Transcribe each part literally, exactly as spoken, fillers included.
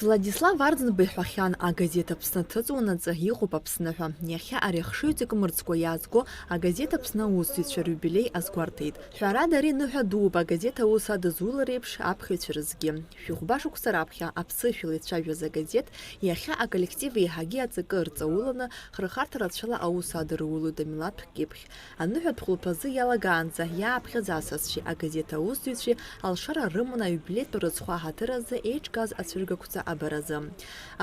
Владислав Арӡынба иҳәахьан, агазеҭ Аԥсны ҭыҵуанаҵы иҟоуп Аԥсны ҳәа. Иахьа ари ахшыҩҵак мырӡкәа иаазго агазеҭ Аԥсны аусзуҩцәа риубилеи азгәарҭеит. Ҳәарада, ари ныҳәа дууп агазеҭ аус адызулар еиԥш аԥхьаҩцәа рызгьы. Шәихәба шықәса раԥхьа аԥсышәала ицәажәоз агазеҭ иахьа аколлектив еиҳагьы аҵакы рҵауланы, хырхарҭа рацәала аус адырулоит амилаҭтә кьыԥхь. Аныҳәатә хәылԥазы иалагаанӡа иааԥхьаз асасцәеи агазеҭ аусзуҩцәеи алшара рыманы аиубилеитә рыцхә аҳаҭыр азы еиҿгаз ацәыргақәҵа абаразы.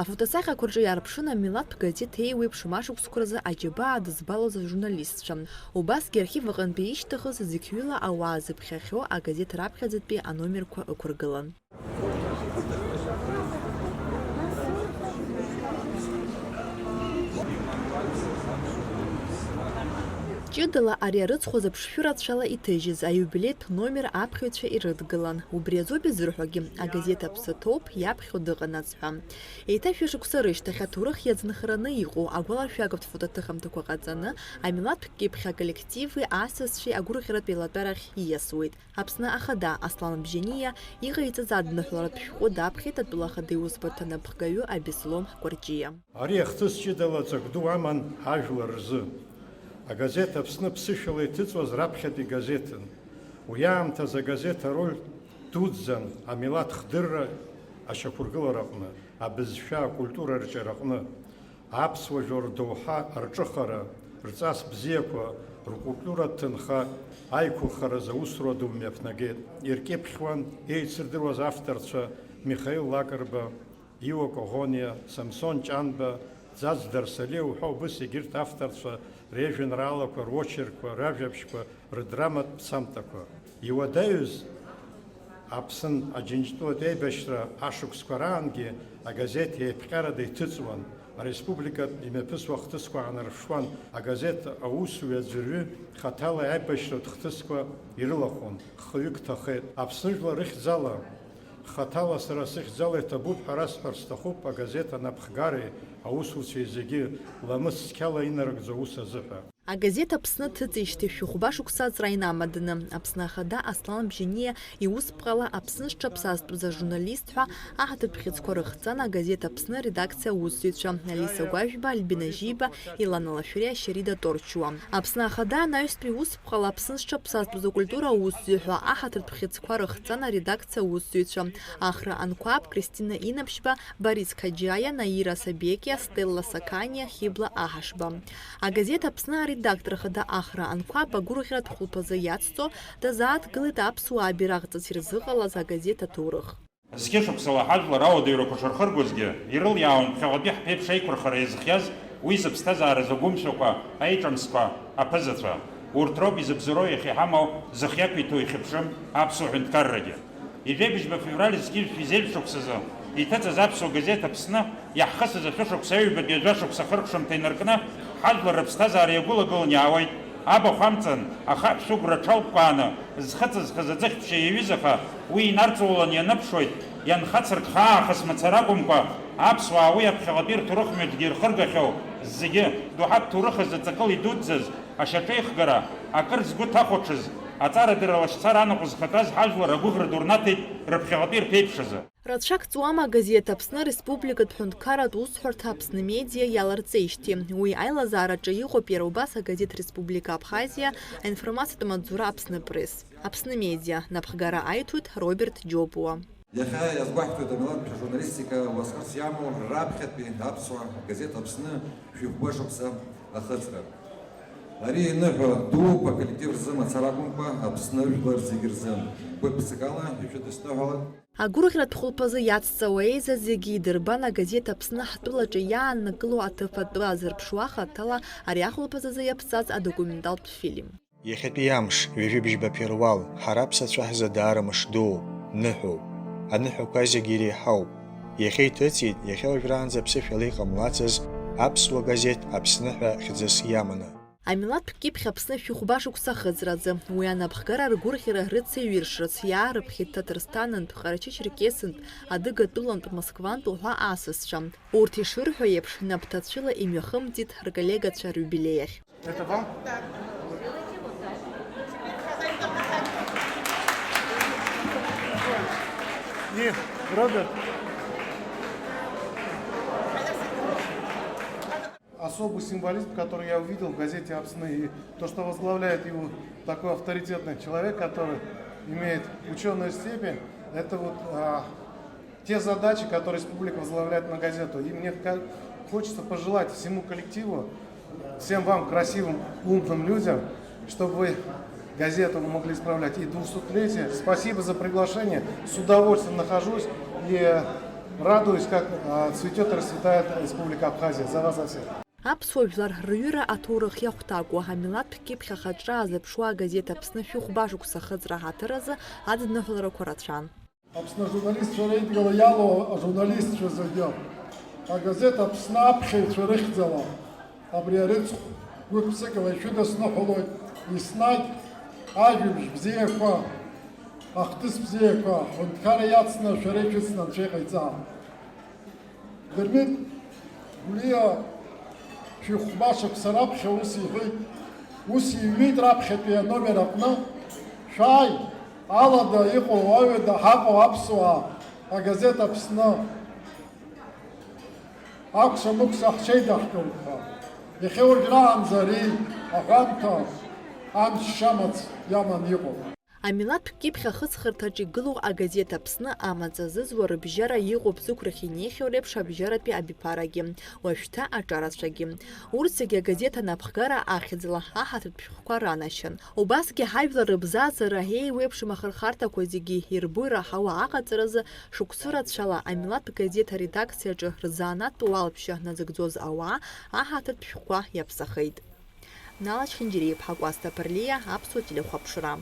Афотосахьақәа рҿы иаарԥшын амилаҭтә газеҭ еиуеиԥшым ашықәсқәа рзы аџьабаа дызбалоз ажурналистцәа. Убасгьы архив аҟынтәи ишьҭыхыз зықьҩыла ауаа зыԥхьахьоу агазеҭ раԥхьаӡатәи аномерқәа ықәыргылан. Ҷыдала ари арыцхә азы ԥшшәы рацәала иҭыжьыз аиубилеитә номер аԥхьаҩцәа ирыдгылан. Убри азоуп изырҳәогьы, агазеҭ Аԥсы ҭоуп, иаԥхьо дыҟанаҵ ҳәа. Еиҭа шәышықәса рышьҭахь аҭоурых иазынхараны иҟоу агәалашәагатә фотоҭыхымҭақәа ҟаҵаны, амилаҭтә кьыԥхь аколлективи асасцәеи агәырӷьаратә еилатәарахь ииасуеит. Аԥсны Ахада Аслан Бжьаниа иҟаиҵаз адныҳәаларатә шәҟәы даԥхьеит атәыла ахада иусбарҭа анапхгаҩы Абеслом Кәарҷиа. Ари ахҭыс ҷыдала ҵак ду аман ҳажәлар рзы. Агазеҭ Аԥсны ԥсышәала иҭыҵуаз раԥхьатәи газеҭын. Уи аамҭазы агазеҭ ароль дуӡӡан амилаҭ хдырра ашьақәыргылараҟны, абызшәа, акультура рҿиараҟны. Аԥсуа жәлар рдоуҳа, рҿыхара, рҵас бзиақәа, ркультуратә ҭынха аиқәырхаразы аусура ду мҩаԥнагеит. Иркьыԥхьуан еицырдыруаз авторцәа Михаил Лакрба, Иуа Коӷониа, Самсон Ҷанба, Ӡаӡ Дарсалиа уҳәа убыс егьырҭ авторцәа режәеинраалақәа, рочеркқәа, ражәабжьқәа, рыдраматә ԥсамҭақәа. Иуадаҩыз Аԥсны Аџьынџьтәылатә еибашьра ашықәсқәа раангьы агазеҭ еиԥҟьарада иҭыҵуан, ареспубликатә имҩаԥысуа ахҭысқәа аанарԥшуан, агазеҭ аусуҩы аӡәырҩы хаҭала аибашьратә хҭысқәа ирылахәын, хҩык ҭахеит. Аԥсны жәлар рыхьӡала, хаҭала сара сыхьӡала иҭабуп ҳәа расҳәар сҭахуп, агазеҭ анапхгареи аусуцәеи зегьы ламыс цқьала инарыгӡо аус азыҳәа. Агазеҭ Аԥсны ҭыҵижьҭеи шәи хәба шықәса аҵра инамаданы, Аԥсны Ахада Аслан Бжьаниа иусԥҟала Аԥсны зҽаԥсазтәыз ажурналист ҳәа аҳаҭыртә бӷьыцқәа рыхҵан агазеҭ Аԥсны аредакциа аусзуҩцәа Алиса Гәажәба, Альбина Жьиба, Илана Лашәриа, Шьарида Торчуа. Аԥсны Ахада анаҩстәи иусԥҟала Аԥсны зҽаԥсазтәыз акультура аусзуҩ ҳәа аҳаҭыртә бӷьыцқәа рыхҵан аредакциа аусзуҩцәа Ахра Анқәаб, Кристина Инаԥшьба, Борис Қаџьаиа, Наира Сабекиа, Стелла Саканиа, Хьыбла Аҳашба. Агазеҭ Аԥсны аредактор хада Ахра Анқәаб агәырӷьаратә хәылԥазы иацҵо, дазааҭгылеит аԥсуаа абираҟ ҵас ирзыҟалаз агазеҭ аҭоурых. Зқьышықәсала ҳажәлар ауадаҩрақәа шырхыргозгьы, ирылиаауан ԥхьаҟатәи ҳԥеиԥш аиқәырхара иазхиаз, уи зыԥсҭазаара зыгәымшәакәа, аиҿамскәа аԥызацәа. Урҭ роуп изыбзоуроу иахьа иҳамоу, зыхиақәиҭу ихьыԥшым аԥсуа ҳәынҭқаррагьы. Ижәеибыжьба февраль зқьи жәшәи зеижә шықәсазы иҭыҵыз аԥсуа газеҭ Аԥсны иаҳхысыз ашәышықәса аҩбатәи ажәашықәса ахыркәшамҭа инаркны, ҳажәлар рыԥсҭазаара иагәылагылан иаауеит. Абахә амҵан, ахаҳә шәыгәра аҽалкәкәааны зхы ҵызхыз аӡыхьԥшьа иаҩызаха, уи инарҵаулан ианыԥшуеит, ианхацыркха аахыс мацара акәымкәа, аԥсуаа уи аԥхьаҟатәи рҭоурых мҩаҿгьы ирхыргахьоу зегьы, доуҳатә ҭоурых азы ҵакыла идуӡӡаз, ашьаҿеихгара, акыр згәы ҭахәаҽыз, аҵарадырра лашьцара анаҟә зхатәаз ҳажәлар агәыӷра ду рнаҭеит рыԥхьаҟатәи рԥеиԥш азы. Рацәак ҵуама агазеҭ Аԥсны Республикатә ҳәынҭқарратә усҳәарҭа Аԥсны Медиа иаларҵеижьҭеи? Уи аилазаараҿы иҟоуп иара убас агазеҭ Республика Абхазиа, аинформациатә маҵзура Аԥсны Пресс. Аԥсны Медиа, напхгара аиҭоит Роберт Џьопуа. Иахьа иазгәаҳҭоит амилаҭтә журналистика уасхарс иамоу раԥхьатәи аԥсуа газеҭ Аԥсны шәихәба шықәса ахыҵра. Ари иныҳәа дууп аколлектив рзы мацара акәымкәа, Аԥсны жәлар зегьы рзы. Гәык-ԥсыкала ишәыдысныҳәалап. Агәырӷьаратә хәылԥазы иацҵауа еизаз зегьы идырбан агазеҭ Аԥсны ҳтәылаҿы иааннакыло аҭыԥ атәы азырԥшуа хаҭала ари ахәылԥазазы иаԥҵаз адокументалтә фильм. Иахьатәи амш, ҩажәи бжьба ԥеруал, ҳара аԥсацәа ҳзы даара мыш дууп, ныҳәоуп. Аныҳәақәа зегьы иреиҳауп. Иахьа иҭыҵит, иахьа уажәраанӡа ԥсышәала иҟамлацыз аԥсуа газеҭ Аԥсны ҳәа хьӡыс иаманы. Амилаҭтә кьыԥхь Аԥсны шәихәба шықәса ахыҵразы, уи анапхгара ргәырӷьара рыцеиҩыршарц иаарыԥхьеит Ҭаҭырсҭанынтә, Ҟарачы-Черкесынтә, Адыгатәылантә, Москвантә уҳәа асасцәа. Урҭ ишырҳәо еиԥш, напҭацәыла имҩахымҵит рколлегацәа рюбилеи ахь. Это вам? И, Роберт, Особый символизм, который я увидел в газете «Апсны», и то, что возглавляет его такой авторитетный человек, который имеет ученую степень, это вот а, те задачи, которые республика возглавляет на газету. И мне ка- хочется пожелать всему коллективу, всем вам, красивым, умным людям, чтобы вы газету могли исправлять и двухсотлетие. Спасибо за приглашение. С удовольствием нахожусь и радуюсь, как а, цветет и расцветает Республика Абхазия. За вас, за всех. Аԥсуа жәлар рҩыра аҭоурых иахәҭакуа, амилаҭтә кьыԥхь ахаҿра азыԥшуа агазеҭ Аԥсны шәи хәба шықәса ахыҵра ҳаҭыр азы адныҳәаларақәа рацәан. Аԥсны ажурналистцәа реидгыла иалоу ажурналистцәа зегьы, агазеҭ Аԥсны аԥхьаҩцәа рыхьӡала абри арыцхә гәык-ԥсыкала ишәыдысныҳәалоит, еснагь ажәабжь бзиақәа, ахҭыс бзиақәа, аҳәынҭқарра иацны шәара ишәыцны Анцәа иҟаиҵа. Дырмит Гәлиа шәихәба шықәса раԥхьа ус иҳәеит, ус иҩит раԥхьатәи аномер аҟны, шәааи, алада иҟоу, ауаҩада ҳаҟоу аԥсуаа, агазеҭ Аԥсны, акәша-мыкәша ҳҽеидаҳкылт ҳәа. Иахьа уажәраанӡа ари аҳәамҭа амч шамац иаман иҟоуп. Амилаҭтә кьыԥхь ахыҵхырҭаҿ игылоу агазеҭ Аԥсны амаҵ азызуа рыбжьара иҟоуп зықәрахь инеихьоу реиԥш абжьаратәи абиԥарагьы, уажәшьҭа аҿарацәагьы. Урҭ зегьы агазеҭ анапхгара ахьӡала аҳаҭыртә шәҟәқәа ранашьан. Убасгьы ҳажәлар рыбзазара, еиуеиԥшым ахырхарҭақәа зегьы ирбо ираҳауа аҟаҵаразы шықәсы рацәала амилаҭтә газеҭ аредакциаҿы рзанааҭтә уалԥшьа назыгӡоз ауаа аҳаҭыртә шәҟәқәа иаԥсахеит. Нала Чхинџьириаԥҳа, Кәасҭа Ԥарлиа, Аԥсуа телехәаԥшра.